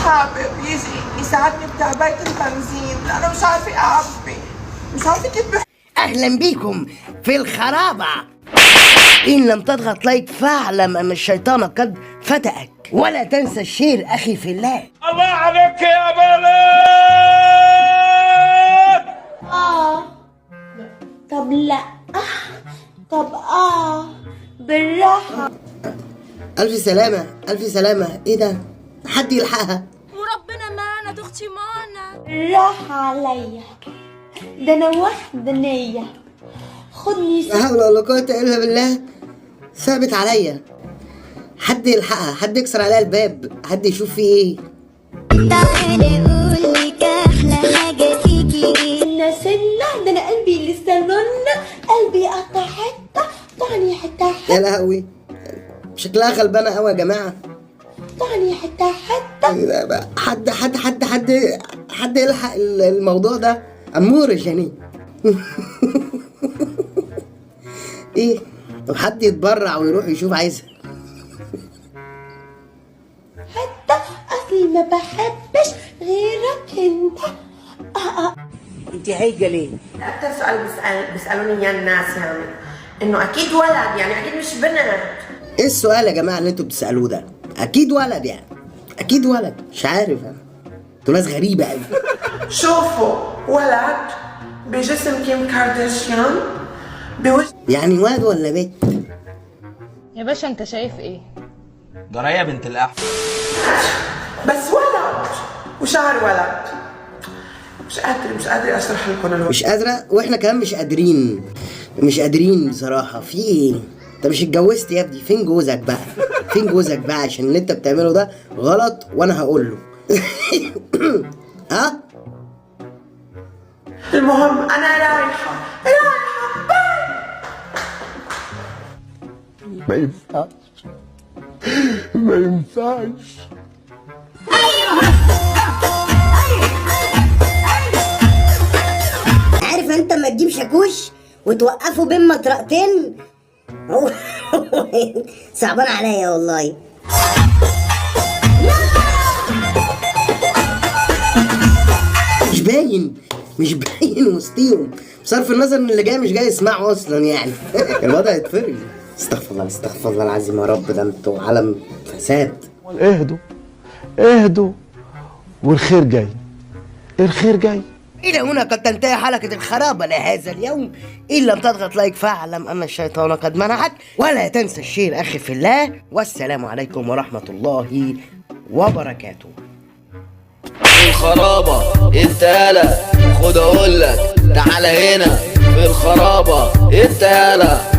حابب يجي يساعدني بتعبئة البنزين لأنه مش عارفة أعبي، مش عارفة كيف. اهلا بيكم في الخرابة. ان لم تضغط like فاعلم ان الشيطان قد فتأك، ولا تنسى ال share اخي في الله. الله عليك يا بلد. طب لا، طب بالراحة. الف سلامة الف سلامة. ايه ده؟ حد يلحقها. وربنا معنا تختي معنا. بالراحة عليا، ده انا وحدانية. خدني. لا حول ولا قوة الا بالله، ثابت عليا. حد يلحقها، حد يكسر عليها الباب، حد يشوف فيه ايه. تعالي اقولك احلى حاجة فيكي ايه. سنة سنة، ده انا قلبي لسه نونة، قلبي قطع حتة طعني حتة حتة. يا لهوي، شكلها غلبانة قوي يا جماعة. طعني حتة حتة. إيه ده بقى؟ حد حد حد حد حد يلحق الموضوع ده. أمور جاني. ايه؟ طب حد يتبرع ويروح يشوف عايزها. حتة اصلي ما بحبش غيرك انت. انت هايجه ليه؟ أكثر سؤال بيسألوني إياه الناس يعني إنه أكيد ولد، يعني أكيد مش بنت. ايه السؤال يا جماعة اللي انتوا بتسالوه ده؟ اكيد ولد يعني، اكيد ولد. مش عارف انا، انتوا ناس غريبة قوي. شوفوا ولد بجسم كيم كارداشيان بوجه يعني ولد ولا بنت؟ يا باشا انت شايف ايه؟ جرايه بنت الأحمر. بس ولد وشعر ولد. مش قادرة، مش قادرة أشرح لكم الوجه. مش قادرة، واحنا كمان مش قادرين، مش قادرين بصراحة. في ايه؟ انت مش اتجوزت يا ابني؟ فين جوزك بقى؟ فين جوزك بقى؟ عشان اللي انت بتعمله ده غلط وانا هقول له. ها؟ المهم أنا رايحة رايحة، bye. ما ينفعش، ما ينفعش. عارف انت لما تجيب شاكوش وتوقفه بين مطرقتين، هو صعبان عليا والله. مش باين، مش باين وسطيهم، بصرف النظر ان اللي جاي مش جاي يسمعه اصلا يعني. الوضع يتفرج. استغفر الله، استغفر الله العظيم يا رب، ده انتوا عالم فساد. اهدوا اهدوا والخير جاي، الخير جاي. إلى هنا قد تنتهي حلقة الخرابة لهذا اليوم. إن لم تضغط like فاعلم أن الشيطان قد منعك، ولا تنسى ال share أخي في الله. والسلام عليكم ورحمة الله وبركاته. في الخرابة انت يالا، خد اقولك تعالى هنا. في الخرابة انت يالا.